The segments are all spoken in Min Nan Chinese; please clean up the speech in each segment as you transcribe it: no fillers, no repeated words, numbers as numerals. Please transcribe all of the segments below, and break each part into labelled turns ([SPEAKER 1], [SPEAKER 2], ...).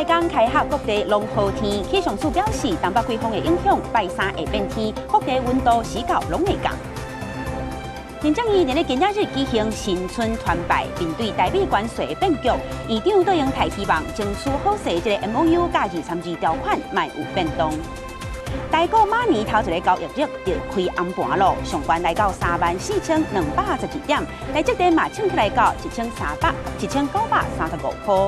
[SPEAKER 1] 工開學，各地攏好天。氣象署表示，東北季風的影響，拜三會變天，各地溫度時到攏會降。行政院佇咧今仔日舉行新春團拜，面對台美關稅的變局，院長卓榮泰希望爭取好勢，這个 MOU 佮232條款莫有變動。台股馬年頭一个交易日就開紅盤囉，上懸來到34,212點，台積電嘛衝起來到1935塊。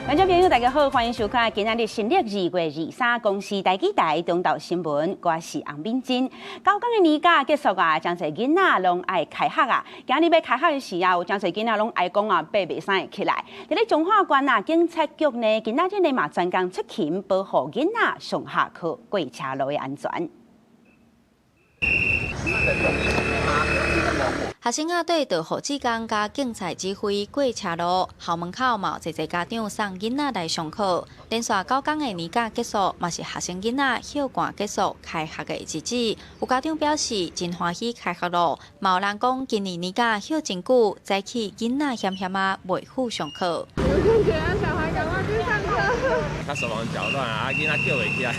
[SPEAKER 1] 觀眾朋友，大家好，歡迎收看今仔日新曆2月23公視台語台中晝新聞，我是洪敏珍。九工的年假結束啊，誠濟囡仔攏愛開學啊。今日欲開學的時啊，有誠濟囡仔攏哀講啊，爬袂使起來。佇咧彰化縣啊，警察局呢，今仔日呢嘛專工出勤保護囡仔上下課過車路的安全。
[SPEAKER 2] 學生仔對導護志工佮警察指揮過車路，校門口嘛有濟濟家長送囡仔來上課。連續九工的年假結束，嘛是學生囡仔歇寒結束開學的日子。有家長表示真歡喜開學囉，嘛有人講今年年假歇真久，早起囡仔嫌嫌仔袂赴上課。
[SPEAKER 3] 我覺得小孩趕快去上課。
[SPEAKER 4] 較手忙腳亂啊，囡仔叫袂起來。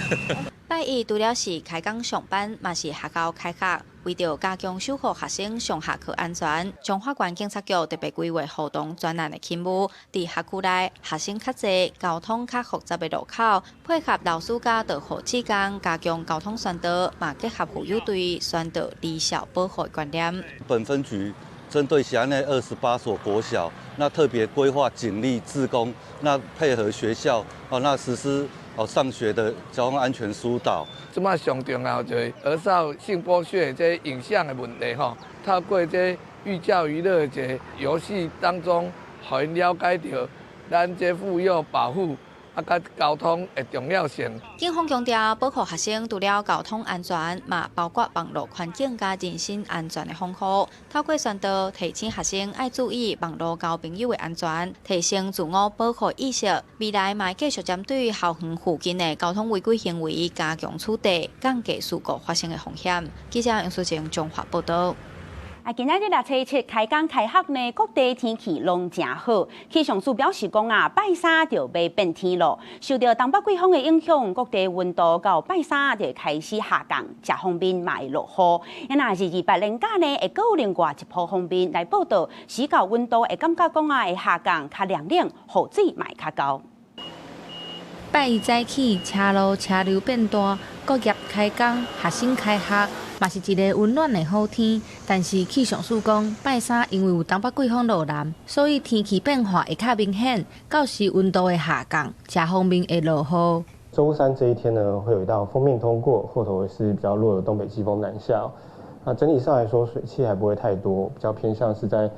[SPEAKER 2] 拜一除了是開工上班，嘛是學校開學。為著加強守護學生上下課安全，彰化縣警察局特別規劃活動專案的勤務，佇學區內學生較濟、交通較複雜的路口，配合老師佮導護志工，加強交通宣導，嘛結合婦幼隊宣導離校保護觀念。
[SPEAKER 5] 本分局針對轄內28所國小，那特別規劃警力志工，那配合學校哦，那實施哦上學的交通安全疏導。
[SPEAKER 6] 這擺上重要就是兒少性剝削這影像的問題吼，透過這寓教於樂的一个遊戲當中，予𪜶了解著咱這婦幼保護啊，佮交通的重要性。
[SPEAKER 2] 警方強調，保護學生除了交通安全，嘛包括網路環境佮人身安全的防護。透過宣導，提醒學生愛注意網路交朋友的安全，提升自我保護意識。未來嘛會繼續針對校園附近的交通違規行為加強處罰，降低事故發生的風險。記者楊淑靜彰化報導。
[SPEAKER 1] 啊，今仔日六初七開工開學呢，各地天氣攏誠好。氣象署表示講啊，拜三就欲變天囉。受著東北季風的影響，各地溫度到拜三就開始下降，這方面嘛會落雨。啊，若228連假呢，會閣有另外一波鋒面來報到，時到溫度會感覺講啊會下降，較涼冷，雨水嘛會較厚。
[SPEAKER 7] 拜一早起，車路車流變大，各業開工，學生開學，嘛是一个溫暖的好天。但是氣象署講，拜三因為有東北季風落南，所以天氣變化會較明顯。到時溫度會下降，這方面會落雨。
[SPEAKER 8] 週三這一天呢，會有一道鋒面通過，後頭是比較弱的東北季風南下。那整體上來說，水汽還不會太多，比較偏向是在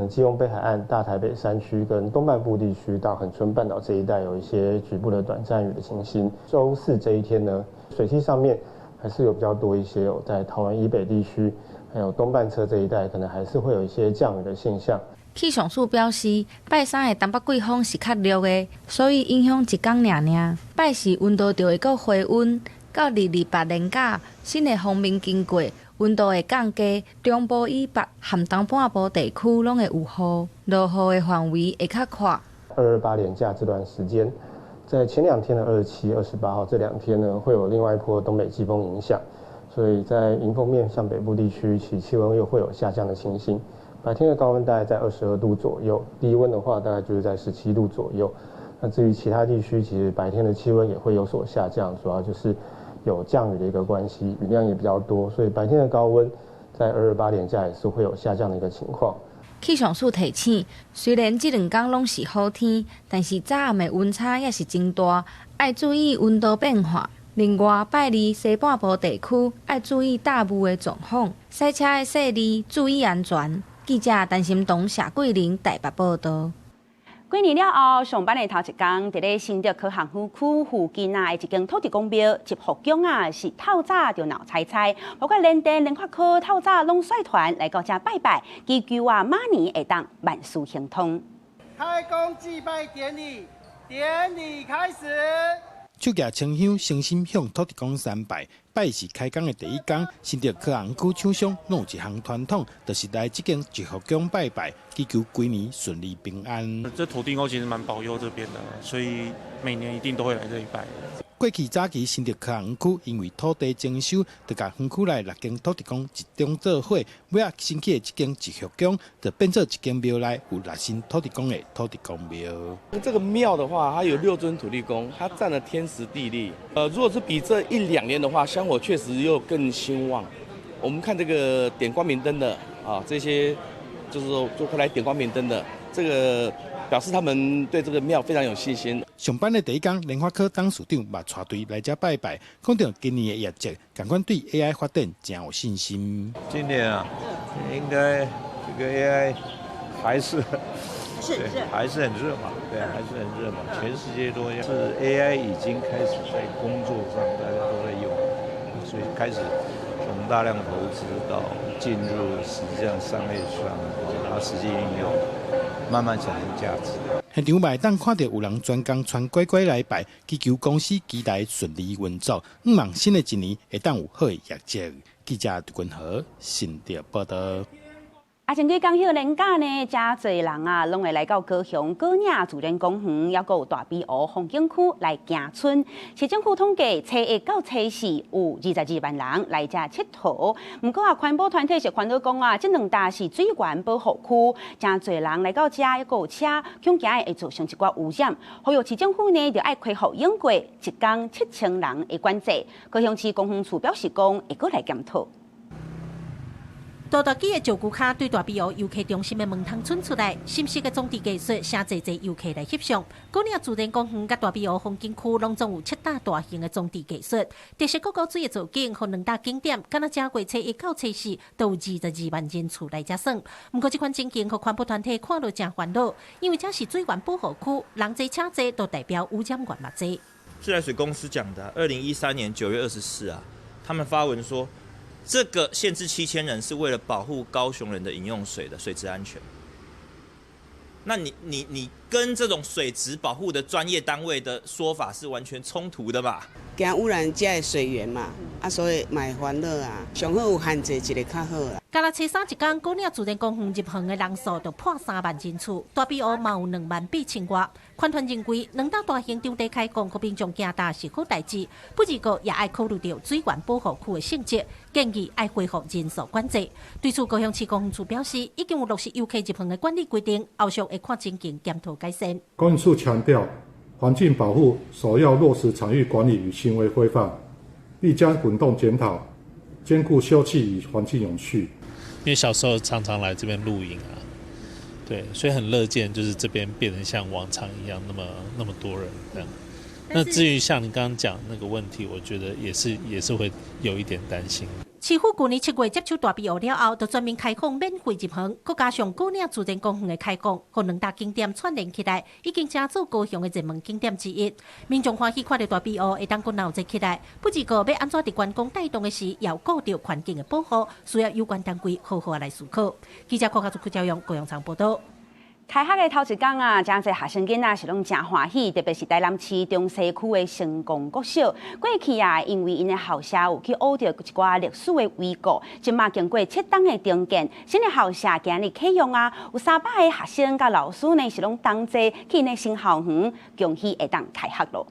[SPEAKER 8] 基隆北海岸、大台北山區跟東半部地區到恆春半島這一帶有一些局部的短暫雨的情形。週四這一天呢，水汽上面還是有比較多一些哦，在桃園以北地區，還有東半側這一帶，可能還是會有一些降雨的現象。
[SPEAKER 7] 氣象署表示，拜三的東北季風是較弱的，所以影響一工爾爾。拜四溫度就會閣回溫，到228連假，新的鋒面經過。溫度會降低，中部以北和東半部地區攏會有雨，落雨的範圍會較闊。
[SPEAKER 8] 228連假這段時間，在前兩天的27、28號這兩天呢，會有另外一波東北季風影響，所以在迎風面向北部地區，其氣溫又會有下降的情形。白天的高溫大概在22度左右，低溫的話大概就是在17度左右。那至於其他地區，其實白天的氣溫也會有所下降，主要就是有降雨的一個關係，雨量也比較多，所以白天的高溫在228連假也是會有下降的一個情況。
[SPEAKER 7] 氣象署提醒，雖然這兩工攏是好天，但是早暗的溫差也是真大，愛注意溫度變化。另外，拜二西半部地區愛注意大霧的狀況，駛車的細膩注意安全。記者陳心彤、謝桂玲台北報導。
[SPEAKER 1] 過年了後，上班的頭一工，佇咧新竹科學園區附近啊，的一間土地公廟集福宮啊，是透早就鬧彩彩，包括聯電、聯發科透早攏率團來到遮拜拜，祈求啊馬年會當萬事亨通。
[SPEAKER 9] 開工祭拜典禮，典禮開始。手舉清香，誠心向土地公參拜。拜是開工的第一工，新竹科學園區廠商攏有一項傳統，就是來這間積福宮拜拜，祈求規年順利平安。
[SPEAKER 10] 這土地公其實蠻保佑這邊的，所以每年一定都會來這裡拜。
[SPEAKER 9] 過去早期新竹科學園區因為土地徵收，就共園區內六間土地公集中做伙，尾仔新起的這間積福宮就變做一間廟內有六神土地公的土地公廟。
[SPEAKER 11] 這個廟的話，它有六尊土地公，它佔了天時地利。如果是比這一兩年的話，香火確實又更興旺。我們看這個點光明燈的啊，這些就是說就會來點光明燈的，這個表示他們對這個廟非常有信心。
[SPEAKER 9] 上班的第一工，聯發科董事長嘛帶隊來遮拜拜，講到今年的業績，仝款對 AI 發展誠有信心。
[SPEAKER 12] 今年啊，應該這個 AI 還是還是很熱嘛，對，還是很熱嘛，全世界都是 AI 已經開始在工作上大家都在用，所以開始從大量投資到進入實際上商業上，然後實際應用，慢慢產生價值。
[SPEAKER 9] 現場嘛會當看著有人專工穿乖乖來拜，祈求公司期待順利運作，向望新的一年會當有好的業績。記者杜君和新竹報導。
[SPEAKER 1] 啊，前幾工歇連假呢，誠濟人啊，攏會來到高雄果嶺自然公園，猶閣有大埤湖風景區來行春。市政府統計，初一到初四有22萬人來遮𨑨迌。毋過啊，環保團體是煩惱講啊，這兩搭是水源保護區，誠濟人來到遮，猶閣有車，恐驚會造成一寡污染。呼籲市政府呢，著愛恢復永過一工7000人的管制。高雄市公園處表示講，會閣來檢討。
[SPEAKER 13] 大大機的石龜跤對大埤湖遊客中心的門窗村出來，新式的裝置藝術，誠濟濟遊客來翕相。果嶺自然公園佮大埤湖風景區攏總有七搭大型的裝置藝術，特色國高水的造景予兩大景點，敢若正月初一到初四都有22萬人次來遮耍。毋過這款情形，予環保團體看著誠煩惱，因為這是水源保護區，人濟車濟都代表污染源嘛濟。
[SPEAKER 14] 自來水公司講的，2013年9月24啊，他們發文說，這個限制7000人是為了保護高雄人的飲用水的水質安全。那你跟這種水質保護的專業單位的說法是完全衝突的吧？
[SPEAKER 15] 驚污染遮的水源嘛，啊，所以嘛會煩惱啊。上好有限制一個較好啦。
[SPEAKER 13] 敢若初三一工，果嶺自然公園入園的人數就破3萬人次，大埤湖嘛有2萬8千外。環團認為，兩搭大型場地開放，予民眾行踏是好代誌，不過也愛考慮著水源保護區的性質，建議愛恢復人數管制。對此，高雄市公園處表示，已經有落實遊客入園的管理規定，後續會看情形檢討改善。
[SPEAKER 16] 公園處強調，環境保護首要落實場域管理與行為規範，必將滾動檢討，兼顧休憩與環境永續。
[SPEAKER 17] 因為小時候常常來這邊露營啊，對，所以很樂見就是這邊變成像往常一樣那麼那麼多人這樣。那至於像你剛剛講那個問題，我覺得也是會有一點擔心。
[SPEAKER 13] 市府舊年7月接手大埤湖了後，就全面開放免費入園，閣加上果嶺自然公園的開放，予兩大景點串聯起來，已經成做高雄的熱門景點之一。民眾歡喜看著大埤湖會當閣鬧熱起來，不過欲按怎佇觀光帶動的時，也有顧著環境的保護，需要有關單位好好來思考。記者郭家竹、柯朝陽、高雄場報導。
[SPEAKER 1] 開學的頭一工啊，誠濟學生囡仔是攏誠歡喜，特別是台南市中西區的成功國小。過去啊，因為𪜶的校舍有去挖著一寡歷史的遺故，這馬經過7冬的重建，新的校舍今日啟用啊，有300個學生佮老師呢是攏同齊去𪜶的新校園，恭喜會當開學囉。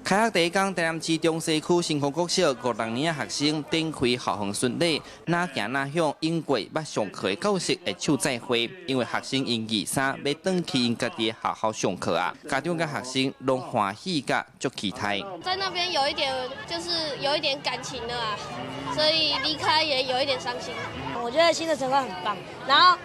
[SPEAKER 18] 開學第一工，台南市中西區成功國小五六年的學生展開校園巡禮，哪行哪響永過捌上課的教室的手再會，因為學生𪜶二三欲轉去𪜶家己的學校上課啊，家長佮學生攏歡喜佮足期待。
[SPEAKER 19] 在那邊有一點，就是有一點感情的啊，所以離開也有一點傷心。
[SPEAKER 20] 我覺得新的成功很棒，然後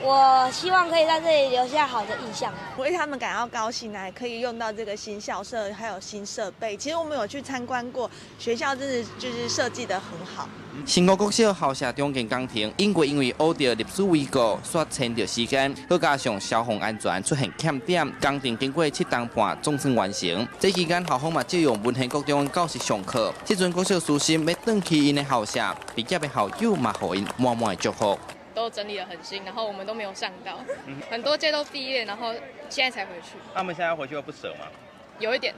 [SPEAKER 20] 我希望可以在這裡留下好的印象，
[SPEAKER 3] 為他們感到高興啊！可以用到這個新校舍，還有新設備。其實我們有去參觀過，學校真的就是設計得很好。
[SPEAKER 18] 成功國小校舍重建工程，永過因為挖著歷史遺故，煞延著時間，閣加上消防安全出現欠點，工程經過7冬半總算完成。這期間校方嘛借用文獻國中教室上課。這陣國小師生欲轉去𪜶的校舍，畢業的校友嘛予𪜶滿滿的祝福。
[SPEAKER 21] 都整理得很新，然後我們都沒有上到，很多屆都畢業，然後現在才回去。
[SPEAKER 4] 他們現在回去會不捨嗎？
[SPEAKER 21] 有一點，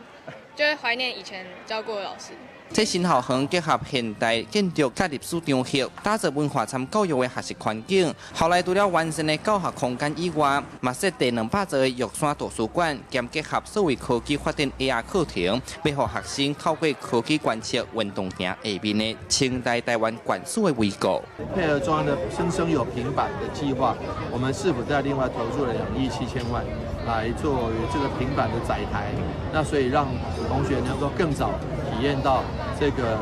[SPEAKER 21] 就會懷念以前教過的老師。
[SPEAKER 18] 這新校園結合現代建築佮歷史場域，打造文化參教育的學習環境。校內除了完善的教學空間以外，嘛設計200座的玉山圖書館，兼結合數位科技發展 AR 課程，欲予學生透過科技觀測運動場下面的清代臺灣縣史的遺構。
[SPEAKER 5] 配合中央的生生有平板的計劃，我們市府再另外投注了2億7千萬來作為這個平板的載台，那所以讓同學能夠更早體驗到這個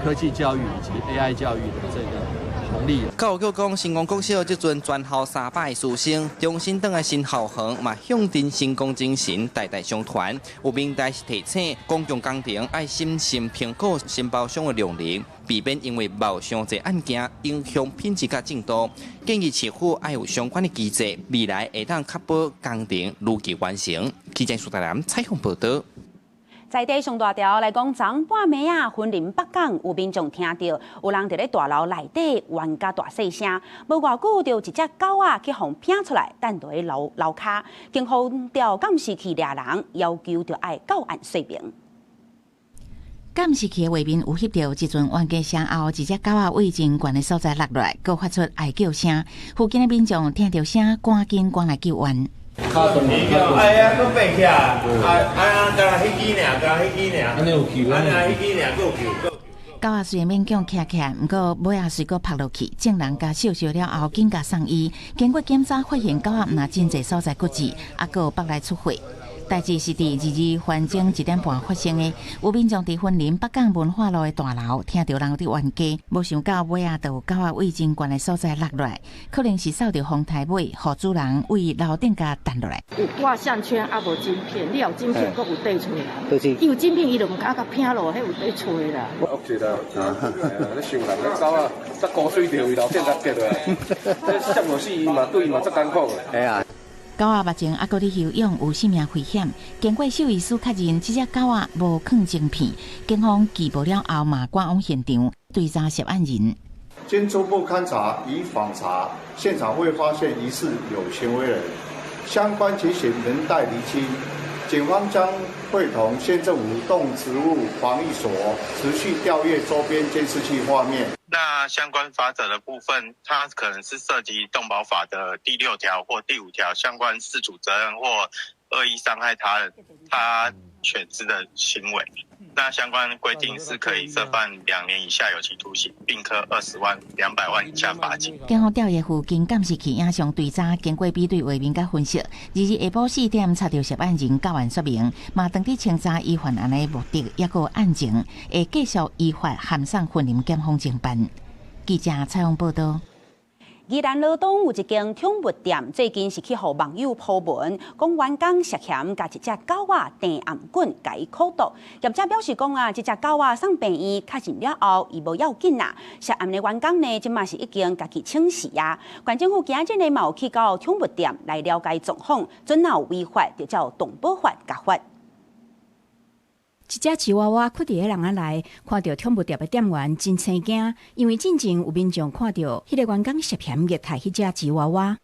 [SPEAKER 5] 科技教育以及 AI 教育的這個紅利。
[SPEAKER 18] 教育局講，成功國小這陣全校300個師生，重新轉來新校園，嘛向著成功精神代代相傳。有民代是提醒公共工程愛審慎評估承包商的量能，避免因為冒傷濟案件影響品質佮進度。建議市府愛有相關的機制，未來會當確保工程如期完成。記者蘇大南採訪報導。
[SPEAKER 1] 在地上大條來講，昨半暝啊，雲林北港有民眾聽著有人佇咧大樓內底冤家大細聲，無偌久就一隻狗仔去予拚出來，等佇咧樓樓跤，警方調監視器掠人，要求著愛到案說明。
[SPEAKER 22] 監視器的畫面有翕著，這陣冤家聲後，一隻狗仔對真懸的所在落落來，閣發出哀叫聲。附近的民眾聽著聲，趕緊趕來救援。
[SPEAKER 23] 哎呀，閣變起來，啊啊，敢若彼支爾，敢若彼支爾，按呢有救，按呢彼支爾閣有救。
[SPEAKER 22] 狗仔雖然勉強徛起來，毋過尾仔隨閣趴落去，眾人共收拾了後，緊共送醫。經過檢查，發現狗仔毋但真濟所在骨折，猶閣有腹內出血。代誌是佇22日晚間1點半發生的，有民眾佇雲林北港文化路的大樓聽著人佇冤家，無想到尾仔就有狗仔對真懸的所在落落來，可能是掃著風台尾，予主人對樓頂共彈落來。
[SPEAKER 24] 有掛項圈啊，無晶片，你有晶片，閣有地揣啦。伊有晶片，伊就毋敢共拚落，彼有地揣啦。
[SPEAKER 25] 我惡啦，你想人，那狗仔才高水著，樓頂才跌落來，這摔落死伊嘛，對伊嘛足艱苦的。
[SPEAKER 22] 嘿啊。狗仔目前猶閣佇休養，有性命危險。經過獸醫師確認，這隻狗仔無囥晶片，警方緝捕了後嘛趕往現場追查涉案人。
[SPEAKER 26] 經初步勘查與訪查，現場未發現疑似有行為人，相關情形仍待釐清。警方將會同縣政府動植物防疫所持續調閱周邊監視器畫面。
[SPEAKER 27] 那相關罰則的部分，它可能是涉及動保法的第6條或第5條相關飼主責任或惡意傷害他人、他犬隻的行為。那相關規定是可以涉犯2年以下有期徒刑，並科20萬、200萬以下罰金。
[SPEAKER 22] 警方調閱附近監視器影像對查，經過比對畫面佮分析，22日下晡4點查著涉案人到案說明，嘛當佇清查伊犯案的目的，抑閣案情，會繼續依法函送雲林檢方偵辦。記者採訪報導。
[SPEAKER 1] 宜蘭羅東有一間寵物店，最近是去予網友 po 文，講員工涉嫌共一隻狗仔甜頷頸共伊苦毒。業者表示講啊，這隻狗仔送病院確認了後，伊無要緊啦。涉案的員工呢，這馬是已經家己請辭啊。縣政府今日呢，嘛有去到寵物店來了解狀況，準若有違法，就照動保法共罰。
[SPEAKER 28] 一隻吉娃娃踞佇咧籠仔內，看著寵物店的店員真生驚，因為進前有民眾看著彼个員工涉嫌虐待彼隻吉娃娃。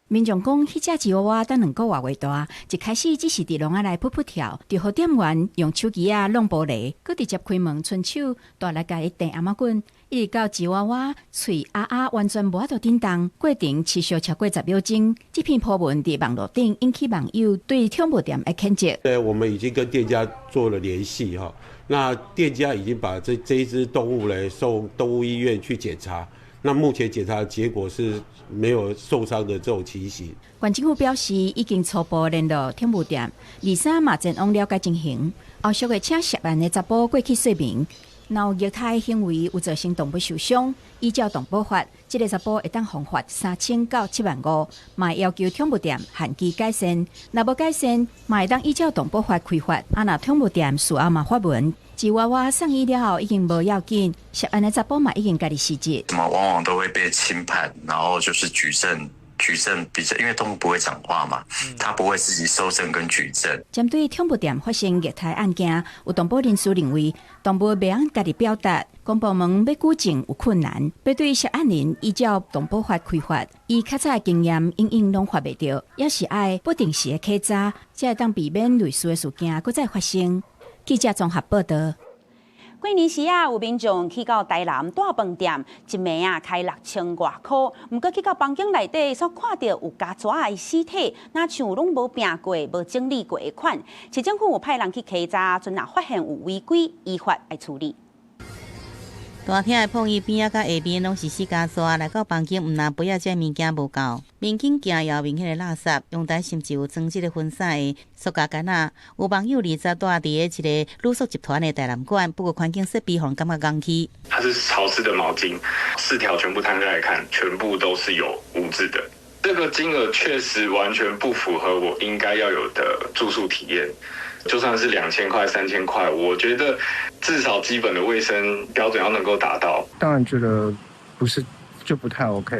[SPEAKER 28] 民眾講，彼隻吉娃娃才2個外月大，一開始只是佇籠仔內噗噗跳，就予店員用手機仔弄玻璃，閣直接開門伸手大力共伊擲頷仔棍，一直到吉娃娃喙啊啊完全無法度振動，過程持續超過10秒鐘。這篇 po 文佇網路頂引起網友對寵物店的譴責。
[SPEAKER 29] 對，我們已經跟店家做了聯繫哈，那店家已經把這一隻動物來送動物醫院去檢查。那目前檢查的結果是沒有受傷的這種情形。
[SPEAKER 28] 縣政府表示已經初步聯絡寵物店，而且嘛前往了解情形，後續會請涉案的查埔過去說明。若有虐待行為有造成動物受傷，依照動保法，這个查埔會當予罰3000到7萬5，嘛要求寵物店限期改善。若無改善，嘛會當依照動保法開罰。啊，若寵物店事後嘛發文，吉娃娃送醫了後已經無要緊，涉案的查埔嘛已經家己辭職。
[SPEAKER 30] 麼往往都會被輕判，然後就是舉證
[SPEAKER 2] 舉證比較，因為動物不會講話嘛，它不會自己搜證跟舉證。
[SPEAKER 28] 針對寵物店發生虐待案件，有動保人士認為，動物袂曉家己表達，公部門欲舉證有困難，欲對涉案人依照動保法開罰，以較早的經驗，永遠攏罰袂著，猶是愛不定時的稽查，才會當避免類似的事件閣再發生。記者綜合報道。
[SPEAKER 1] 過年時啊，有民眾去到台南大飯店，一暝啊開6000外箍，毋過去到房間內底所看著有家蛇的屍體，若像攏無拚過、無整理過的款。市政府有派人去稽查，陣若發現有違規，依法來處理。
[SPEAKER 6] 大廳的膨椅邊仔佮下面攏是死家蛇，來到房間毋但杯仔這物件無夠，面鏡鏡後面彼个垃圾，陽台甚至有裝這个分散的塑膠桿仔。有網友20住佇咧一个旅宿集團的台南館，不過環境設備予人感覺戇去。
[SPEAKER 7] 它是潮濕的毛巾，四條全部攤開來看，全部都是有污漬的。這個金額確實完全不符合我應該要有的住宿體驗。就算是2000塊、3000塊，我覺得至少基本的衛生標準要能夠達到。
[SPEAKER 8] 當然覺得不是就不太 OK。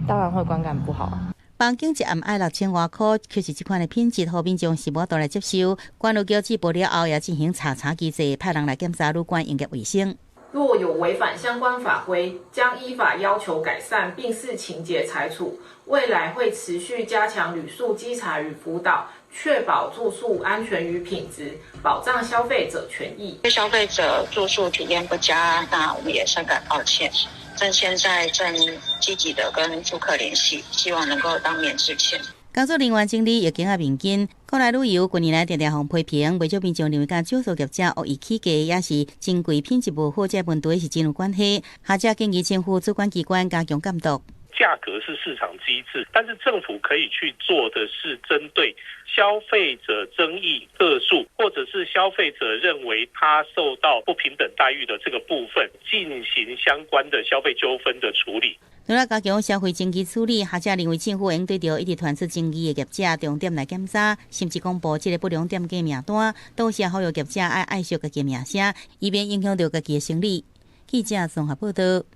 [SPEAKER 9] 當然會觀感不好。
[SPEAKER 6] 房間一暗愛6000外箍，卻是這款的品質，予民眾是無法度來接受。管理局接報了後，也進行查查機制，派人來檢查旅館營業衛生。
[SPEAKER 10] 若有違反相關法規，將依法要求改善，並視情節裁處。未來會持續加強旅宿稽查與輔導，確保住宿安全與品質，保障消費者權益。
[SPEAKER 11] 對消費者住宿體驗不佳，那我們也深感抱歉。正現在正積極的跟住客聯繫，希望能夠當面致歉。
[SPEAKER 6] 工作人員整理浴巾仔面巾，國內旅遊近年來定定予批評，袂少民眾認為佮住宿業者惡意起價，也是珍貴品質無好，這問題是真有關係。學者建議政府主管機關加強監督。
[SPEAKER 12] 價格是市場機制，但是政府可以去做的是針對消費者爭議個數，或者是消費者認為他受到不平等待遇的這個部分，進行相關的消費糾紛的處理。
[SPEAKER 6] 除了加強消費爭議處理，學者認為政府應對著一直傳出爭議的業者，重點來檢查，甚至公布這個不良店家名單，同時呼籲業者愛愛惜家己名聲，以免影響著家己的生意。記者綜合報道。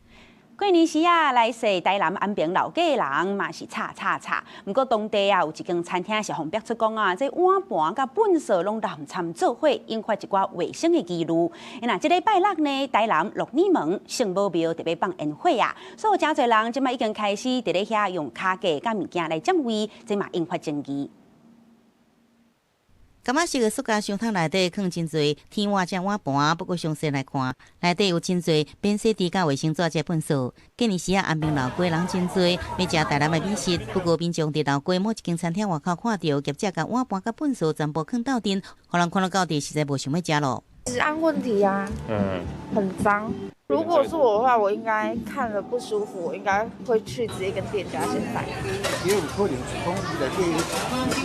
[SPEAKER 1] 過年時啊，來踅台南安平老街的人嘛是吵吵吵。毋過當地啊有一間餐廳是予逼出講啊，這碗盤佮糞埽攏濫摻做伙，引發一寡衛生的疑慮。若這禮拜六呢，台南鹿耳門聖母廟特別放煙火啊，所以誠濟人這擺已經開始佇咧遐用跤架佮物件來佔位，這嘛引發爭議。
[SPEAKER 6] 柑仔色的塑膠箱桶內底囥真濟天碗這碗盤，不過詳細來看，內底有真濟免洗櫥佮衛生紙這糞埽。今年時啊，安平老街人真濟，欲食台南的美食。不過民眾佇老街某一間餐廳外口看著業者共碗盤佮糞埽全部囥鬥陣，予人看了到底實在無想欲食囉。
[SPEAKER 14] 食安問題啊，很髒。如果是我的話，我應該看了不舒服，我應該會去直接跟店家先反映。
[SPEAKER 30] 也有可能是講伊內底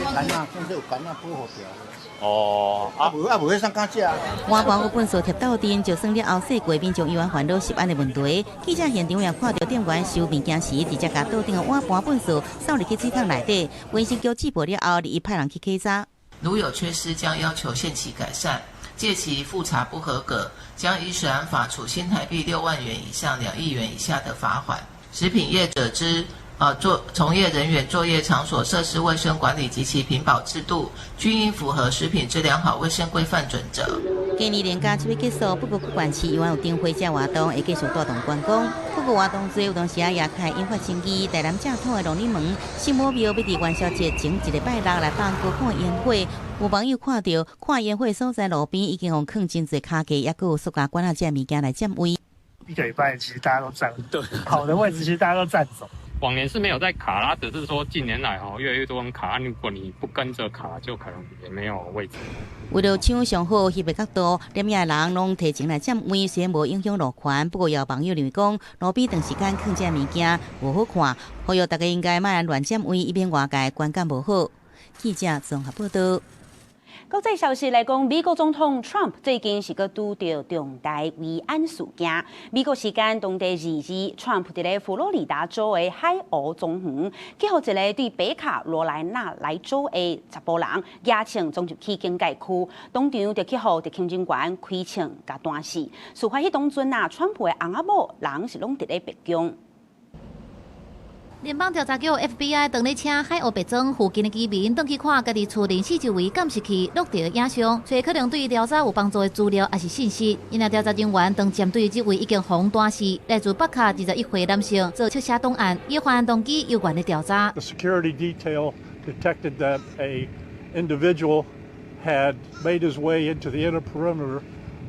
[SPEAKER 30] 桿仔，算是有桿仔保護掉。
[SPEAKER 23] 哦，
[SPEAKER 30] 啊無啊無，彼啥敢食。
[SPEAKER 6] 碗盤佮糞埽疊鬥陣，就算了後洗過，民眾依然煩惱食安的問題。記者現場也看著店員收物件時，直接共桌頂的碗盤糞埽掃入去水桶內底。衛生局接報了後，立即派人去稽查。
[SPEAKER 31] 如有缺失，將要求限期改善。屆期複查不合格，將依食安法處新台幣6萬元以上2億元以下的罰鍰。食品業者之作從業人員作業場所設施衛生管理及其品保制度，均應符合食品之良好衛生規範準則。
[SPEAKER 6] 今年連假七欲結束，不過各縣市依然有燈會這活動會繼續帶動觀光。不過活動多，有當時仔也開引發爭議。台南正統的鹿耳門聖母廟欲佇元宵節前一禮拜六來放高空煙火，有網友看著看煙火所在路邊已經予囥真濟跤架，猶閣有塑膠罐仔這物件來佔位。
[SPEAKER 32] 一個禮拜其實大家都佔，對，好的位置其實大家都佔走。
[SPEAKER 33] 往年是沒有在卡啦，只是說近年來吼越來越多人卡，如果你不跟着卡，就可能也沒有位置。
[SPEAKER 6] 為了搶上好翕的角度，連夜人攏提前來佔位，雖然無影響路權，不過也有網友認為講，路邊長時間囥這物件無好看，呼籲大家應該莫亂佔位，以免外界觀感無好。記者綜合報道。
[SPEAKER 1] 國際消息來講，美國總統 Trump 最近是閣拄著重大維安事件。美國時間當地22，Trump 佇咧佛羅里達州的海湖莊園，去予一个對北卡羅來納來州的查埔人舉槍衝入去警戒區，當場就去予特勤人員開槍共彈死。事發彼當陣啊，川普的翁仔某人是攏佇咧白宮。
[SPEAKER 3] 聯邦調查局 FBI 當咧請海鷗白莊附近的居民轉去看家己厝內四周圍監視器錄著的影像，揣可能對調查有幫助的資料抑是信息。𪜶的調查人員當針對這位已經予彈死來自北卡21歲男性做側寫檔案，伊犯案動機猶原咧調查。
[SPEAKER 4] The security detail detected that a individual had made his way into the inner perimeter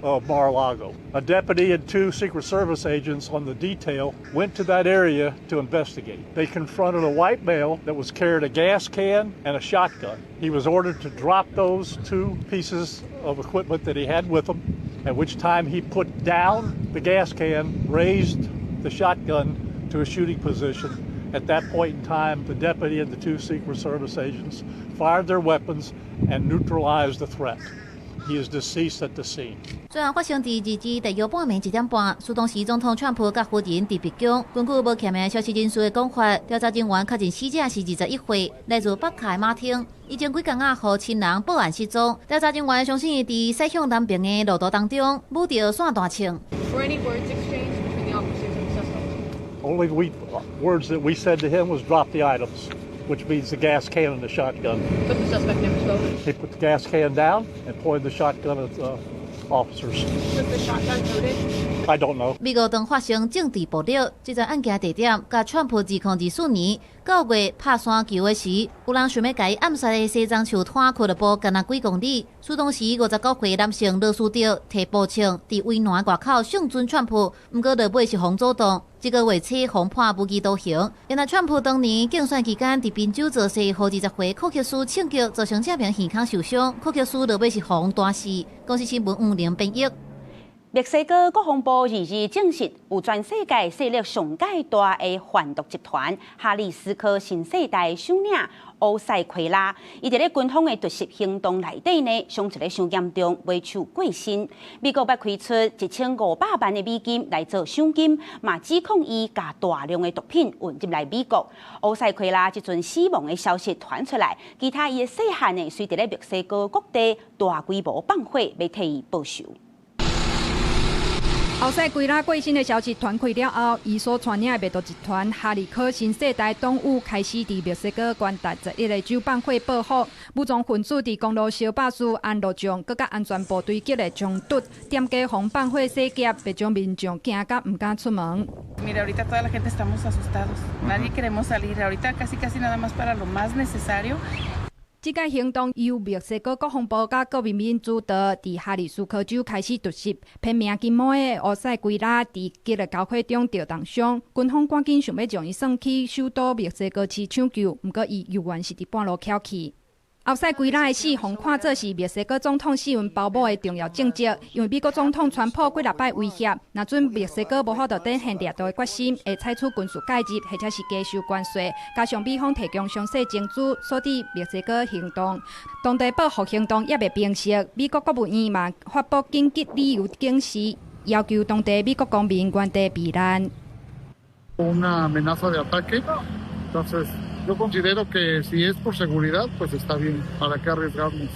[SPEAKER 4] of Mar-a-Lago. A deputy and two Secret Service agents on the detail went to that area to investigate. They confronted a white male that was carrying a gas can and a shotgun. He was ordered to drop those two pieces of equipment that he had with him, at which time he put down the gas can, raised the shotgun to a shooting position. At that point in time, the deputy and the two Secret Service agents fired their weapons and neutralized the threat. He is deceased at the scene.
[SPEAKER 3] 罪案發生佇22日大約半暝1點半，事當時總統川普佮夫人佇白宮。根據無記名消息人士的講法，調查人員確認死者是21歲，來自北卡的馬丁。伊前幾工仔予親人報案失蹤。調查人員相信伊佇駛向南邊的路途當中，舞著散彈槍。
[SPEAKER 5] Were any words exchanged between the officers and the suspect?
[SPEAKER 4] Only words that we said to him was drop the items, which means the gas can and the shotgun.
[SPEAKER 5] But the suspect never spoke?
[SPEAKER 4] He put the gas can down and pointed the shotgun at the officers.
[SPEAKER 5] Was the shotgun loaded?
[SPEAKER 4] I don't know.
[SPEAKER 3] 美國當發生政治暴力，這樁案件地點，佮川普2024年9月拍山球的時，有人想欲共伊暗殺的西裝樹攤俱樂部，干焦幾公里。事當時59歲男性羅斯德提步槍佇圍欄外口相準川普，毋過落尾是予阻擋。這個月初予判無期徒刑。原來川普當年競選期間佇賓州造勢，予20歲柯克斯銃擊，造成這名耳孔受傷。柯克斯落尾是予彈死。公視新聞黃玲編譯。
[SPEAKER 1] 墨西哥國防部22日證實，有全世界勢力上蓋大的販毒集團哈利斯科新世代首領歐塞奎拉，伊佇咧軍方的突襲行動內底呢，傷一个傷嚴重，尾手過身。美國欲開出1500萬的美金來做賞金，嘛指控伊共大量的毒品運入來美國。歐塞奎拉這陣死亡的消息傳出來，其他伊的細漢呢，隨佇咧墨西哥各地大規模放火，欲替伊報仇。
[SPEAKER 13] 奧賽奎拉過身的消息傳開了後，伊所帶領的賣毒集團哈利科新世代黨羽開始佇墨西哥全達11個州放火報復，武裝分子佇公路燒爆時按路障，閣佮安全部隊激烈衝突，店家予放火洗劫，袂少民眾驚甲毋敢出門。
[SPEAKER 15] Mira, ahorita toda la gente estamos asustados, nadie queremos salir, ahorita casi casi nada más para lo más necesario.
[SPEAKER 13] 這個行動由墨西哥國防部佮國民兵主導，佇哈利斯科州開始突襲。編名金毛的奧賽奎拉佇激烈交火中著重傷，軍方趕緊想欲將伊送去首都墨西哥市搶救，毋過伊猶原是佇半路翹去。奧賽奎拉的死，予看做是墨西哥總統死因包某的重要證據，因為美國總統川普幾若擺威脅，若準墨西哥無法度展現掠奪的決心，會採取軍事介入，或者是加收關稅，加上美方提供詳細情資，阻止墨西哥行動。當地報復行動猶未平息，美國國務院嘛發布緊急旅遊警示，要求當地美國公民原地避難。
[SPEAKER 16] Una amenaza de ataque, entonces yo considero que si es por seguridad, pues está bien, ¿para qué arriesgarnos?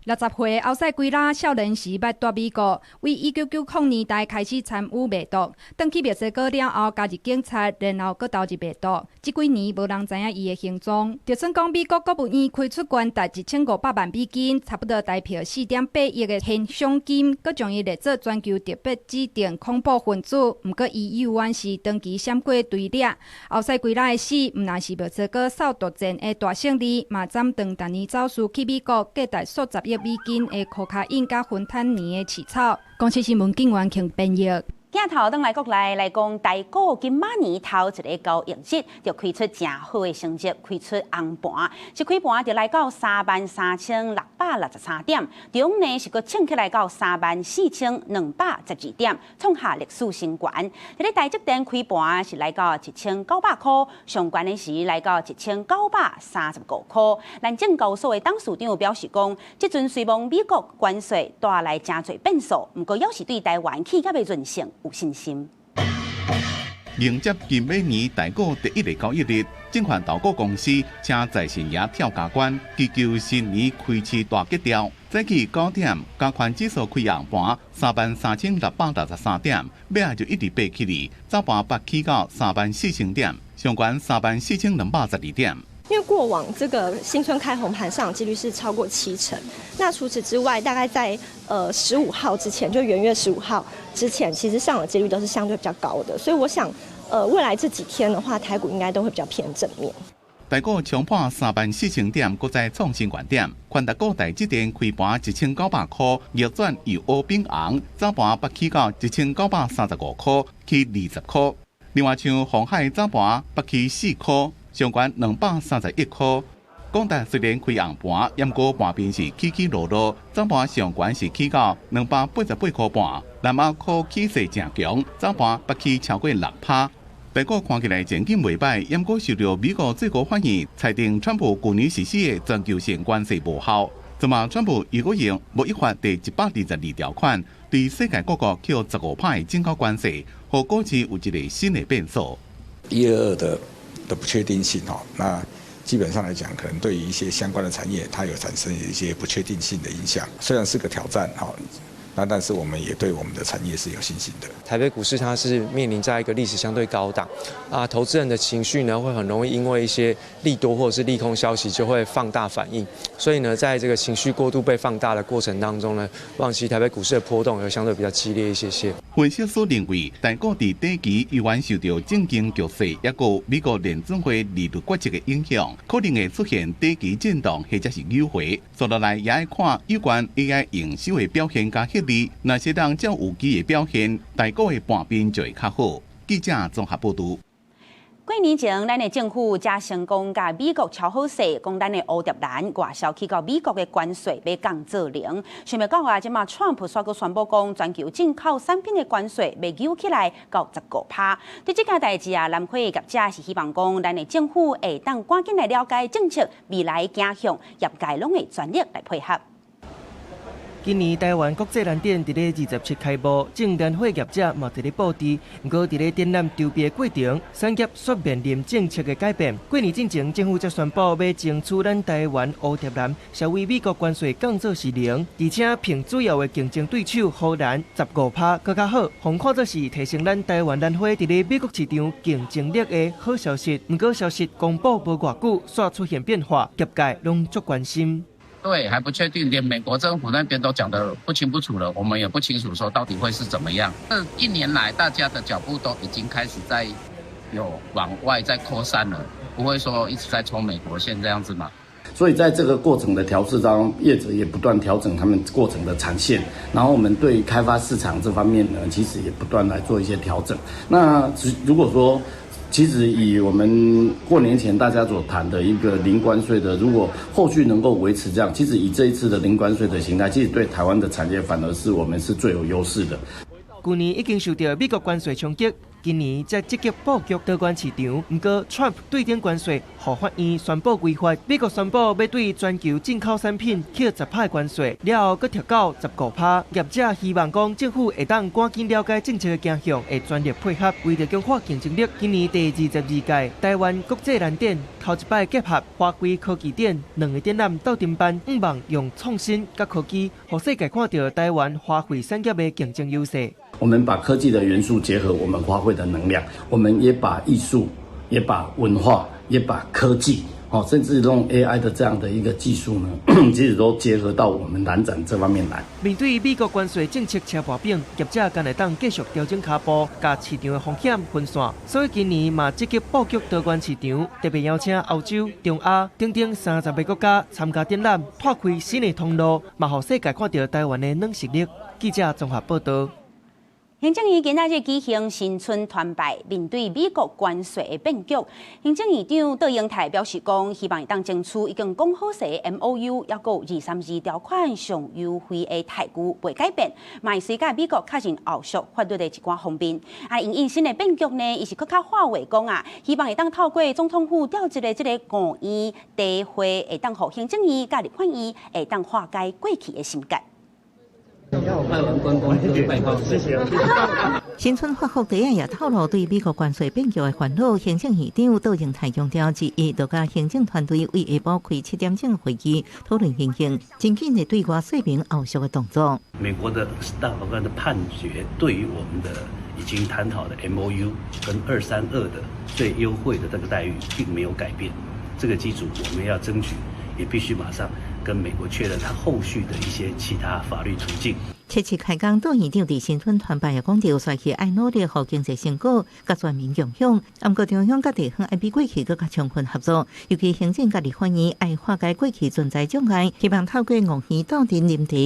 [SPEAKER 13] 60歲歐塞圭拉少年時捌蹛美國，為1990年代開始參與賣毒，轉去墨西哥了後加入警察，然後閣投入賣毒。這幾年無人知影伊的行蹤。就算講美國國務院開出懸達1500萬美金，差不多台票4.8億的懸賞金，閣將伊列做全球特別指定恐怖分子。毋過伊猶原是長期閃過追掠。歐塞圭拉的死，毋但是墨西哥掃毒戰的大勝利，嘛斬斷逐年走私去美國價值數十億美金的可卡因佮芬坦尼的市草。公視新聞警員慶編譯。
[SPEAKER 1] 鏡頭轉來國內來講，台股今仔年頭一个交易日就開出誠好的成績，開出紅盤，一開盤就來到33,663點，中呢是閣衝起來到34,212點，創下歷史新高。佇咧台積電開盤是來到1900箍，上懸的時來到1935箍。咱證交所的董事長表示講，這陣雖罔美國關稅帶來誠濟變數，毋過猶是對台灣企業的韌性有信心。
[SPEAKER 17] 迎接今尾年台股第一个交易日，證券投顧公司請財神爺跳加關，祈求新年開市大吉調。早起9點，加權指數開紅盤33,663點，尾仔就一直爬起來，早盤拔起到34,000點，上懸34,212點。
[SPEAKER 2] 因為過往這個新春開紅盤上漲幾率是超過7成，那除此之外，大概在15號之前，就元月十五號之前，其實上漲幾率都是相對比較高的，所以我想，未來這幾天的話，台股應該都會比較偏正面。
[SPEAKER 17] 台股衝破34,000點，閣再創新高點。權值股台積電開盤1900塊，逆轉由烏變紅，早盤拔起到1935塊，起20塊。另外像鴻海早盤拔起4塊，上懸231塊。廣達雖然開紅盤，毋過盤面是起起落落，早盤上懸是起到288塊半。南亞科起勢誠強，早盤拔起超過6趴。台股看起來前景袂䆀，毋過受著美國最高法院裁定川普舊年實施的全球性關稅無效，這馬川普如果用貿易法第122條款對世界各國扣15趴的進口關稅，予股市有一個新的變數。
[SPEAKER 7] 122的不確定性吼，那基本上來講，可能對於一些相關的產業，它有產生一些不確定性的影響。雖然是個挑戰，哈。那但是我們也對我們的產業是有信心的。
[SPEAKER 18] 台北股市它是面臨在一個歷史相對高檔，啊，投資人的情緒呢會很容易因為一些利多或者是利空消息就會放大反應，所以呢，在這個情緒過度被放大的過程當中呢，旺期台北股市的波動會相對比較激烈一些些。
[SPEAKER 17] 分析師認為，台股佇短期依然受著政經局勢，抑閣美國聯準會利率決策的影響，可能會出現短期震盪或者是扭回。接落來也愛看有關 AI 營收的表現佮獲利，若是當照預期的表現，台股的盤面就會較好。記者綜合報導。
[SPEAKER 1] 過年前，咱的政府才成功佮美國敲好勢，講咱的蝴蝶蘭外銷去到美國的關稅欲降做零。想袂到啊，這馬川普煞閣宣布講，全球進口產品的關稅欲扭起來到15趴。對這件代誌啊，蘭花業者是希望講，咱的政府會當趕緊來了解政策未來走向，業界攏會全力來配合。
[SPEAKER 19] 今年台灣國際蘭展佇咧27開幕，種蘭花業者嘛佇咧布置。毋過佇咧展覽籌備的過程，產業煞面臨政策的改變。過年進前，政府才宣布欲爭取咱台灣蝴蝶蘭，銷對美國關稅降做是零，而且憑主要的競爭對手荷蘭15趴閣較好，予看做是提升咱台灣蘭花佇咧美國市場競爭力的好消息。毋過消息公布無偌久，煞出現變化，業界攏足關心。
[SPEAKER 20] 對，還不確定，連美國政府那邊都講得不清不楚了，我們也不清楚說到底會是怎麼樣。這一年來，大家的腳步都已經開始在有往外在擴散了，不會說一直在衝美國線這樣子嘛。
[SPEAKER 21] 所以在這個過程的調試當中，業者也不斷調整他們過程的產線，然後我們對開發市場這方面呢，其實也不斷來做一些調整。那如果說，其實以我們過年前大家所談的一個零關稅的，如果後續能夠維持這樣，其實以這一次的零關稅的形態，其實對台灣的產業反而是我們是最有優勢的。
[SPEAKER 19] 去年已經受著美國關稅衝擊，今年才積極布局多元市場。毋過，Trump 對頂關稅，予法院宣布違法。美國宣布欲對全球進口產品扣10趴關稅，了後閣調到15趴。業者希望講政府會當趕緊了解政策的走向，會全力配合，為著強化競爭力。今年第22屆台灣國際蘭展頭一擺結合花卉科技展兩个展覽鬥陣辦，向望用創新佮科技，予世界看著台灣花卉產業的競爭優勢。
[SPEAKER 21] 我們把科技的元素結合我們花卉的能量，我們也把藝術、也把文化、也把科技，哦，甚至用 AI 的這樣的一個技術呢，其實都結合到我們蘭展這方面來。
[SPEAKER 19] 面對美國關稅政策車破餅，業者敢會當繼續調整跤步，共市場的風險分散。所以今年嘛積極布局多元市場，特別邀請歐洲、中亞等等30个國家參加展覽，拓開新的通路，嘛予世界看著台灣的軟實力。記者綜合報道。
[SPEAKER 1] 行政院今仔日舉行新春團拜，面對美國關稅的變局，行政院長卓榮泰表示講，希望會當爭取已經講好勢的 MOU，抑閣232條款上優惠的待遇袂改變，嘛會隨佮美國確認後續法律的一寡方面。啊，因應新的變局呢，伊是閣較話話講啊，希望會當透過總統府調一个這个五院茶會，會當予行政院佮立法院會當化解過去的心結。
[SPEAKER 22] 拜完關公就拜靠，謝謝。
[SPEAKER 6] 新春發福第一也透露對美國關稅變局的煩惱。行政院長卓榮泰強調，之一就佮行政團隊為下晡開7點鐘會議討論情形，真緊的對外說明後續的動作。
[SPEAKER 24] 美國的大法官的判決對於我們的
[SPEAKER 8] 已經談好的 MOU 跟232的最優惠的這個待遇並沒有改變，這個基礎我們要爭取，也必須馬上跟美國確認它後續的一些其他法律途徑。
[SPEAKER 6] 七七開工，黨院長佇新春團拜也講著，煞去愛努力，予經濟成果佮全民共享。毋過中央佮地方愛比過去閣較充分合作，尤其行政佮立法院愛化解過去存在障礙，希望透過五耳鬥陣啉茶，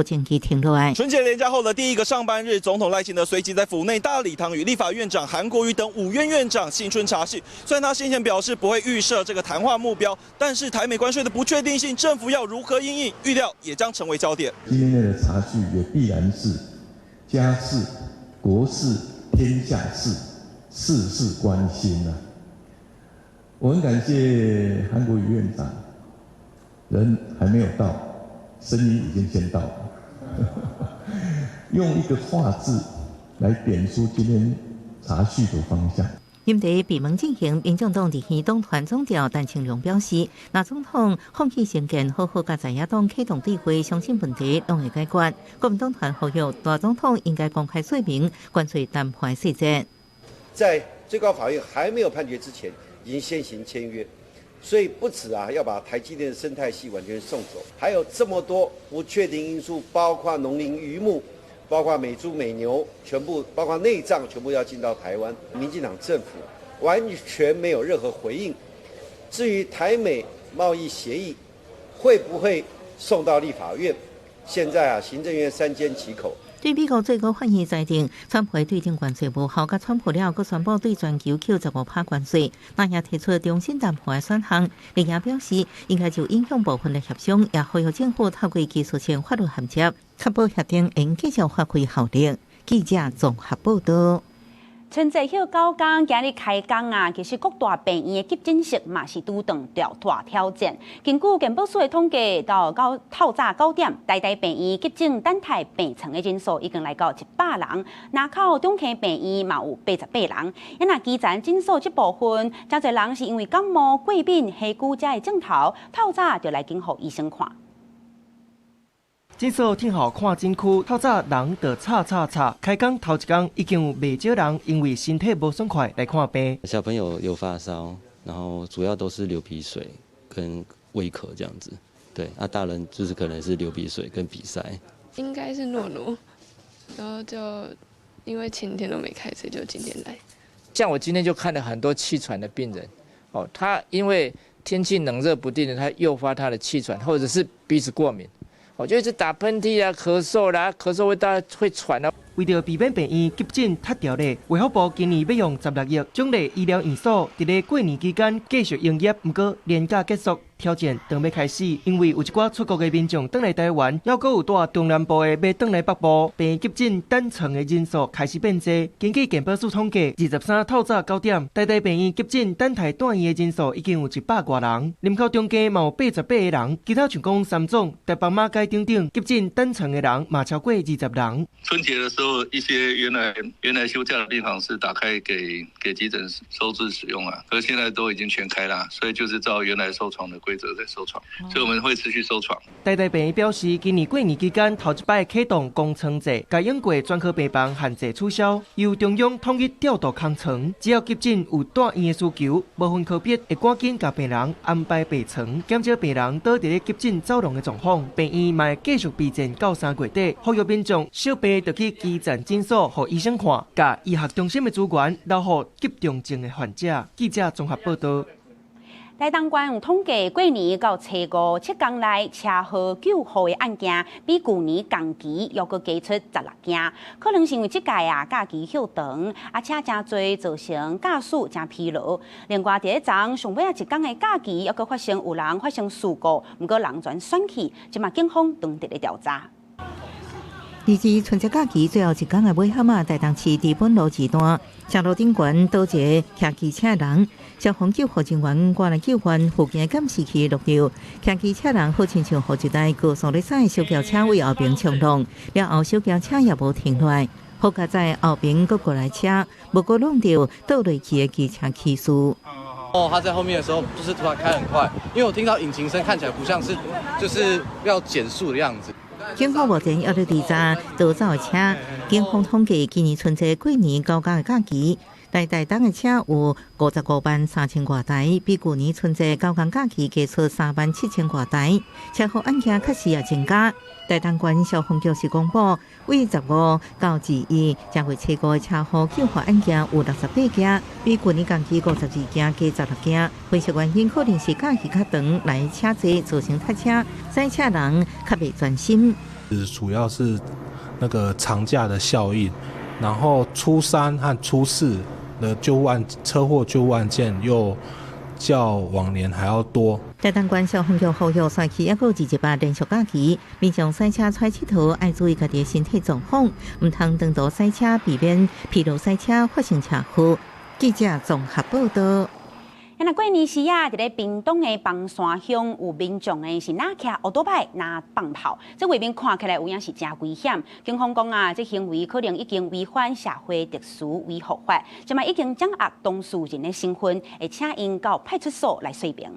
[SPEAKER 6] 予爭議停落來。
[SPEAKER 9] 春節連假後的第一個上班日，總統賴清德隨即在府內大禮堂與立法院長韓國瑜等五院院長新春茶敘。雖然他先前表示不會預設這個談話目標，但是台美關稅的不確定性，政府要如何因應，預料也將成為焦點。
[SPEAKER 10] 今天的茶敘也必然是家事、國事、天下事，事事關心啊！我很感謝韓國瑜院長，人還沒有到，聲音已經先到了，用一個話字來點出今天茶敘的方向。
[SPEAKER 6] 啉茶閉門進行，民眾黨立院黨團總召陳清龍表示，若總統放棄成見，好好佮在野黨啟動對話，相信問題攏會解決。國民黨團呼籲大總統應該公開說明關稅談判細節。
[SPEAKER 11] 在最高法院還沒有判決之前，已經先行簽約，所以不止啊，要把台積電的生態系完全送走，還有這麼多不確定因素，包括農林漁牧。包括美豬美牛，全部包括內臟，全部要進到台灣。民進黨政府完全沒有任何回應。至於台美貿易協議會不會送到立法院？現在啊，行政院三緘其口。
[SPEAKER 6] 對美國最高法院裁定，川普對頂關稅無效，佮川普了後，閣宣布對全球扣15%關稅，那也提出重新談判的選項。另也表示，應該就影響部分的協商，也呼籲政府透過技術性法律銜接，確保協定會繼續發揮效力。記者綜合報道。
[SPEAKER 1] 春節歇9工，今日開工啊，其實各大病院的急診室嘛是拄著大挑戰。根據健保署的統計，到透早9點，台大病院急診等待病床的人數已經來到100人，林口中墘病院嘛有88人。啊，若基層診所這部分，誠濟人是因為感冒、過敏、痚呴這的症頭，透早就來緊予醫生看。
[SPEAKER 19] 診所天候看診區，透早人就吵吵吵。開工頭一工已經有袂少人因為身體無爽快來看病。
[SPEAKER 12] 小朋友有發燒，然後主要都是流鼻水跟微咳這樣子。對，啊，大人就是可能是流鼻水跟鼻塞。
[SPEAKER 14] 應該是諾諾，然後就因為前天都沒開，所以就今天來。
[SPEAKER 23] 像我今天就看了很多氣喘的病人，哦，他因為天氣冷熱不定，他誘發他的氣喘，或者是鼻子過敏。我就一直打噴嚏啊，咳嗽啦，咳嗽會大會喘啊。
[SPEAKER 19] 為著避免病院急診塞牢咧，衛福部今年欲用16億獎勵醫療院所，佇咧過年期間繼續營業。毋過年假結束，挑戰當欲開始，因為有一寡出國的民眾轉來台灣，猶閣有蹛中南部的欲轉來北部，病院急診等床的人數開始變濟。根據健保署統計，23透早9點，台大病院急診等待住院的人數已經有100外人，林口中墘嘛有88個人，其他像講三總、台北馬偕等等急診等床的人嘛超過20人。
[SPEAKER 24] 春節的時候，一些原來休假的病房是打開給急診收治使用啊，可是現在都已經全開啦，所以就是照原來收床的規則在收床，所以我們會持續收床。
[SPEAKER 19] 台大病院表示，今年過年期間頭一擺啟動公床制，共永過專科病房限制取消，由中央統一調度空床，只要急診有住院的需求，無分科別會趕緊共病人安排病床，減少病人倒佇咧急診走廊的狀況。病院嘛會繼續備戰到3月底，呼籲民眾小病就去基層診所予醫生看，共醫學中心的資源留予急重症的患者。記者綜合報道。
[SPEAKER 1] 台東縣有統計，過年到初五7工內車禍救護的案件，比舊年同期猶閣加出16件。可能是因為這屆啊假期歇長，啊車誠濟，造成駕駛誠疲勞。另外，佇咧昨上尾仔一工的假期，猶閣發生有人發生事故，毋過人全選去，這馬警方當佇咧調查。
[SPEAKER 6] 二二春節假期最後一工的尾暗仔，台東市知本路二段，車路頂懸倒一个騎機車人，消防救護人員趕來救援，附近的監視器錄著，騎機車人好親像予一台高速咧駛的小轎車對後爿衝撞，了後小轎車也無停落來，好佳哉後爿閣過來車，無閣挵著倒落去的機車騎士。
[SPEAKER 25] 哦，他在後面的時候就是突然開很快，因為我聽到引擎聲，看起來不像是就是要減速的樣子。
[SPEAKER 6] 警方目前犹咧追查逃走的車。警方統計，今年春節過年九工的假期，來台東的車有55萬3千外台，比舊年春節九工假期加出3萬7千外台。車禍案件確實也增加。台東縣消防局是公布，為15到21正月初五的車禍救護案件有68件，比舊年同期52件加16件。分析原因可能是假期較長，來車濟造成塞車，駛車人較袂專心。
[SPEAKER 3] 主要是那個長假的效應，然後初三和初四的救護案車禍救護案件又較往年還要多。
[SPEAKER 6] 台東縣消防局呼籲，山區猶閣有28連續假期，民眾駛車出𨑨迌，愛注意家己的身體狀況，毋通長途駛車，避免疲勞駛車發生車禍。記者綜合報道。
[SPEAKER 1] 那過年時啊，佇咧屏東的枋山鄉有民眾呢是若騎歐多擺，若放炮，這畫面看起來有影是誠危險。警方講啊，這行為可能已經違反社會秩序維護法，這擺已經掌握當事人的身份，會請𪜶到派出所來說明。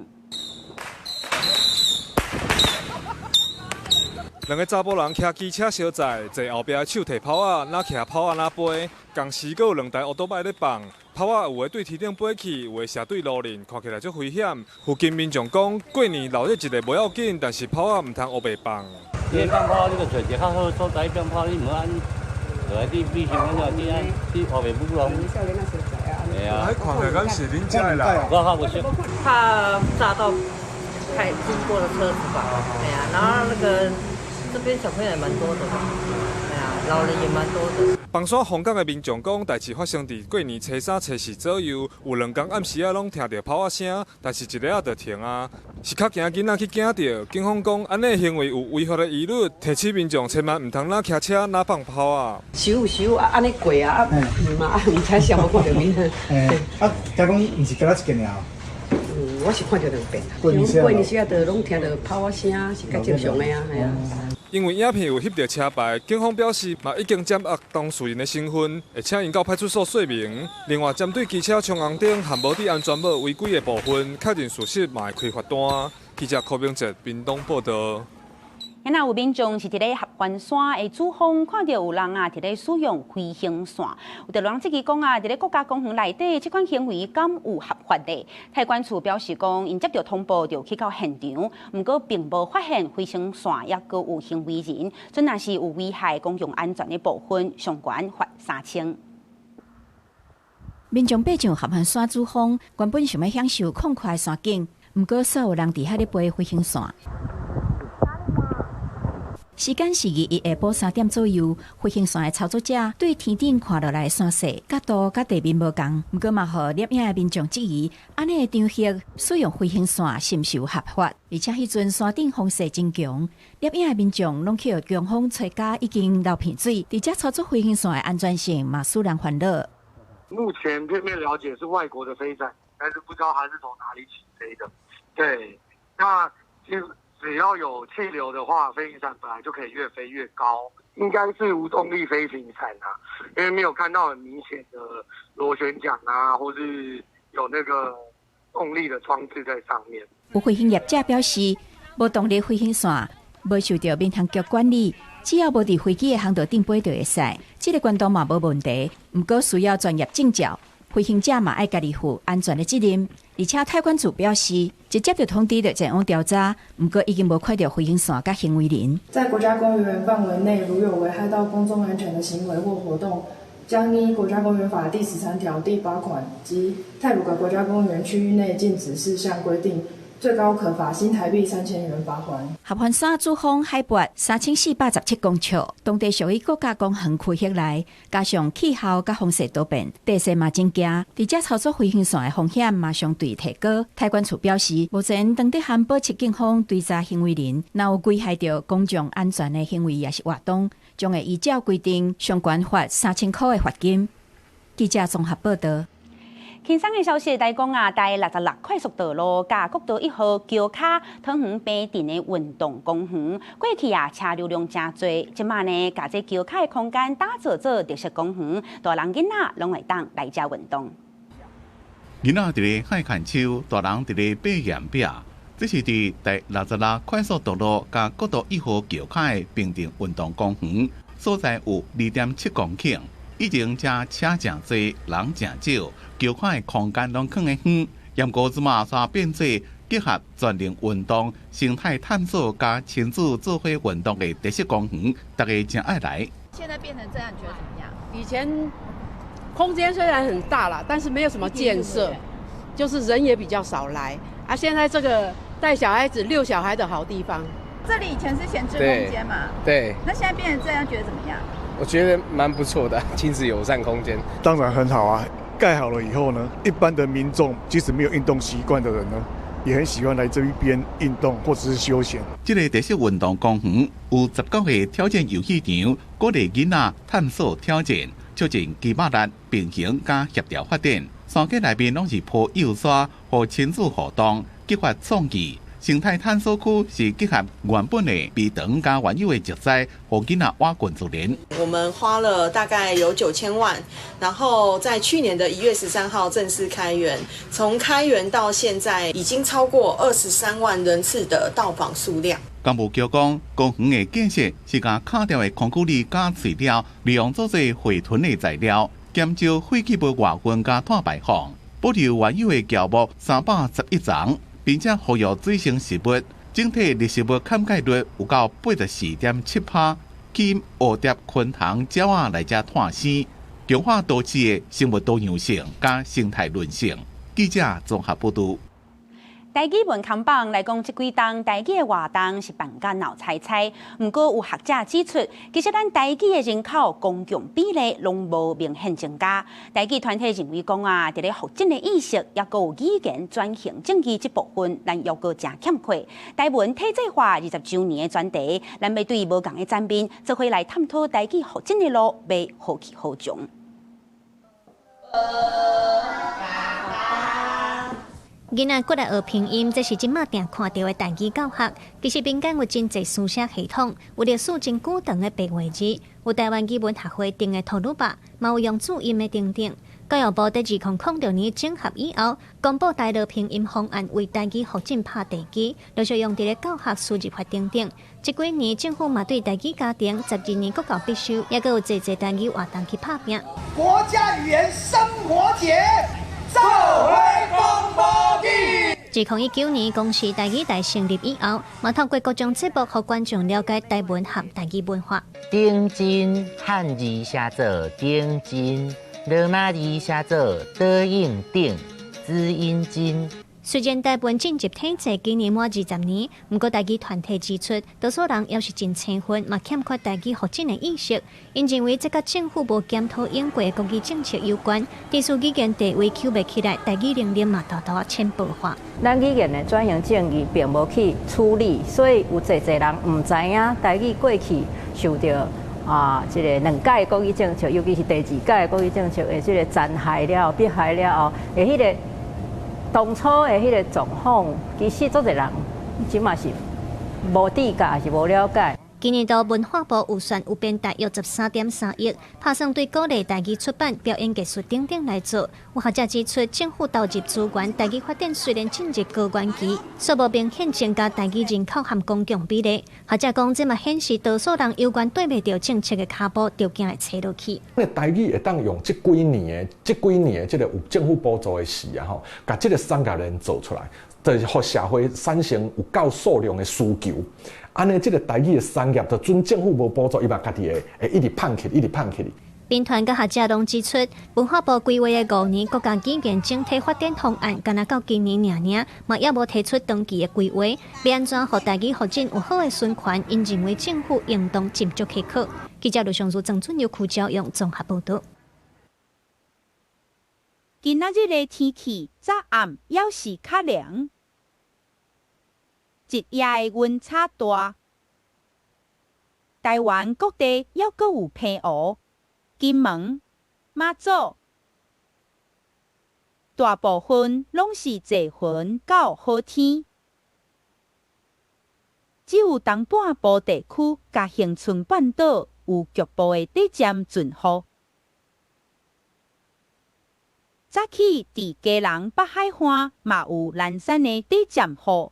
[SPEAKER 4] 兩个查埔人騎機車相載，坐後壁手提炮仔，若騎炮仔若飛，仝時閣有兩台歐多擺咧放。炮仔有的對天頂飛去，有的射對路人，看起來足危險。附近民眾講，過年鬧熱一下無要緊，但是炮仔毋通烏白放。
[SPEAKER 22] 你放炮，你就揣一個較好所在放炮，你毋好按落來你比上安怎，你按你烏白舞弄。對啊。
[SPEAKER 4] 看起來敢是恁遮的啦？
[SPEAKER 22] 我較無熟。
[SPEAKER 5] 怕炸到開經過的車子吧？對啊，然後那個這邊小朋友也蠻多的吧？對啊，老人也蠻多的。
[SPEAKER 4] 枋山鳳港的民眾講，代誌發生佇過年初三、初四左右，有兩工暗時仔攏聽著炮仔聲，但是一下仔就停啊，是較驚囡仔去驚著。警方講，按呢行為有違法的疑慮，提醒民眾千萬毋通若騎車若放炮啊。
[SPEAKER 15] 收收啊，按呢過啊，啊，嘛啊，毋知啥無看著面。
[SPEAKER 16] 啊，聽講毋是干焦一件爾。
[SPEAKER 15] 我是看著兩遍。過年時啊，就攏聽著炮仔聲，是較正常的啊，係啊。
[SPEAKER 4] 因為影片有翕著車牌，警方表示嘛已經掌握當事人的身份，會請𪜶到派出所說明。另外，針對機車衝紅燈和無戴安全帽違規的部分，確認事實嘛會開罰單。記者柯明哲屏東報道。
[SPEAKER 1] 那有民眾是佇咧合歡山的主峰，看著有人啊佇咧使用飛行傘，有的人質疑講啊，佇咧國家公園內底，這款行為敢有合法的？太管處表示講，𪜶接著通報就去到現場，毋過並無發現飛行傘，抑閣有行為人，準若是有危害公共安全的部分，上懸罰3000。
[SPEAKER 26] 民眾爬上合歡山主峰，原本想欲享受曠闊的山景，毋過煞有人佇遐咧飛飛行傘。時間是21下晡3點左右，飛行傘的操作者對天頂看落來的山勢角度佮地面無仝，毋過嘛，予攝影的民眾質疑，按呢的場合使用飛行傘是毋是有合法？而且彼陣山頂風勢真強，攝影的民眾攏去予強風吹甲已經流鼻水，佇遮操作飛行傘的安全性嘛使人煩惱。
[SPEAKER 27] 目前片面了解是外國的飛傘，但是不知道它是從哪裡起飛的。對，那就。只要有氣流的話，飛行傘本來就可以越飛越高，應該是無動力飛行傘啊，因為沒有看到很明顯的螺旋槳啊，或是有那個動力的裝置在上面。
[SPEAKER 26] 有飛行業者表示，無動力飛行傘無受著民航局管理，只要無佇飛機的航道頂飛就會使，這个懸度嘛無問題。毋過需要專業證照，飛行者嘛愛家己負安全的責任。而且太管處表示，一接著通知就前往調查，毋過已經無看著飛行傘佮行為人。
[SPEAKER 28] 在國家公園範圍內，如有危害到公眾安全的行為或活動，將依《國家公園法》第13條第8款及太魯閣國家公園區域內禁止事項規定，最高可罰新台幣3000元罰鍰。
[SPEAKER 26] 合歡山主峰海拔3417公尺，當地屬於國家公園區域內，加上氣候佮風勢多變，地勢嘛真驚，佇遮操作飛行傘的風險嘛相對提高。太管處表示，目前當地還保持警方追查行為人，若有危害著公眾安全的行為抑是活動，將會依照規定相關罰3000塊的罰金。記者綜合報道。
[SPEAKER 1] 輕鬆的消息來講啊，台66快速道路佮國道1號橋跤桃園平鎮的運動公園，過去啊車流量誠濟，這馬呢，共這橋跤的空間打造做特色公園，大人囡仔攏會當來遮運動。
[SPEAKER 17] 囡仔佇咧海牽手，大人佇咧爬岩壁，這是佇第66快速道路佮國道1號橋跤的平鎮運動公園，所在有2.7公頃。以前遮車誠濟，人誠少，橋跤的空間攏囥咧遠。毋過這馬煞變做結合全能運動、生態探索佮親子做伙運動的特色公園，大家誠愛來。
[SPEAKER 2] 現在變成這樣，你覺得怎麼樣？
[SPEAKER 7] 以前空間雖然很大啦，但是沒有什麼建設，就是人也比較少來。啊，現在這個帶小孩子遛小孩的好地方。
[SPEAKER 2] 這裡以前是閒置空間嘛？
[SPEAKER 8] 對。
[SPEAKER 2] 那現在變成這樣，覺得怎麼樣？
[SPEAKER 8] 我覺得蠻不錯的，親子友善空間。
[SPEAKER 9] 當然很好啊，蓋好了以後呢，一般的民眾即使沒有運動習慣的人呢，也很喜歡來這一邊運動或者是休閒。
[SPEAKER 17] 這個特色運動公園有19個挑戰遊戲場，鼓勵囡仔探索挑戰，促進肌肉力、平衡佮協調發展。山腳內面攏是鋪幼沙，予親子互動，激發創意。生態探索區是結合原本的埤塘佮原有的植栽，予囡仔倚近自然。
[SPEAKER 13] 我們花了大概有9000萬，然後在去年的1月13號正式開園。從開園到現在，已經超過23萬人次的到訪數量。
[SPEAKER 17] 工務局講，公園的建設是共砍掉的空谷李佮碎料，利用做做回屯的材料，減少廢棄物外運佮碳排放，保留原有的喬木311叢。並且復育水生植物，整體綠植物覆蓋率有到84.7%，吸引蝴蝶、昆蟲、鳥仔來遮嘆生，強化都市的生物多樣性佮生態韌性。記者綜合報導。
[SPEAKER 1] 台語文扛榜來講，這幾冬台語的活動是辦甲鬧猜猜。毋過有學者指出，其實咱台語的人口公共比例攏無明顯增加。台語團體認為講啊，佇咧復振的意識，抑閣有語言轉型正義這部分，咱猶閣誠欠缺。台文體制化20週年的專題，咱欲對無仝的層面，做伙來探討台語復振的路，欲何去何從。
[SPEAKER 18] 囡仔過來學拼音，這是這馬定看著的台語教學。其實民間有真濟書寫系統，有歷史真久長的白話字，有台灣語文學會定的塗魯肉，嘛有用注音的等等。教育部佇2006年整合以後，公布台樂拼音方案，為台語復振拍地基，陸續用佇咧教學輸入法等等。這幾年政府嘛對台語家庭12年國教必修，抑閣有濟濟台語活動去拍拚。
[SPEAKER 20] 國家語言生活節。做伙講母語。
[SPEAKER 18] 2019年公視台語台成立以後，嘛透過各種節目，予觀眾了解台文和台語文化。
[SPEAKER 21] 頂真漢字寫做頂真，羅馬字寫做德應頂，子音真。
[SPEAKER 18] 雖然台文進入體制今年滿20年，毋過台語團體指出，多數人猶是真青分，嘛欠缺台語復振的意識。𪜶認為這佮政府無檢討應過的國語政策有關，致使語言地位抾袂起來，台語能力嘛大大淺薄化。
[SPEAKER 5] 咱語言的轉型正義並無去處理，所以有濟濟人毋知影台語過去受著這个兩屆國語政策，尤其是第二屆國語政策的這个殘害了後、迫害了後，的彼个當初的彼个狀況，其實足濟人這馬是無知覺，抑是無了解。
[SPEAKER 18] 今年度文化部預算有編大約13.3億，拍算對鼓勵台語出版、表演藝術等等來做。有學者指出，政府投入資源，台語發展雖然進入高原期，卻無明顯增加台語人口和公共比例。學者講，這嘛顯示多數人猶原綴袂著政策的跤步，著驚會斜落去。
[SPEAKER 29] 那台語會當用這幾年的、這幾年的這个有政府補助的時啊，吼，共這个產業鏈做出來，就是予社會產生有夠數量的需求。按呢，這个台語的產業，就準政府無補助，伊嘛家己會一直膨起，一直膨起。
[SPEAKER 18] 民團佮學者攏指出，文化部規劃的5年國家語言整體發展方案，干焦到今年爾爾，嘛猶無提出長期的規劃，欲按怎予台語發展有好的循環，𪜶認為政府應當斟酌許可。記者盧尚如、鄭俊佑、柯昭勇綜合報導。
[SPEAKER 30] 今仔日的天氣早暗猶是較涼，日夜的溫差大。台灣各地猶閣有澎湖、金門、馬祖，大部分攏是濟雲到好天，只有東半部地區佮恆春半島有局部的短暫陣雨。早起佇基隆北海岸嘛有零散的短暫雨。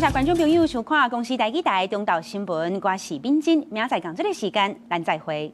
[SPEAKER 1] 謝觀眾朋友收看公視台語台中晝新聞，我是敏珍，明仔載仝這个時間，咱再會。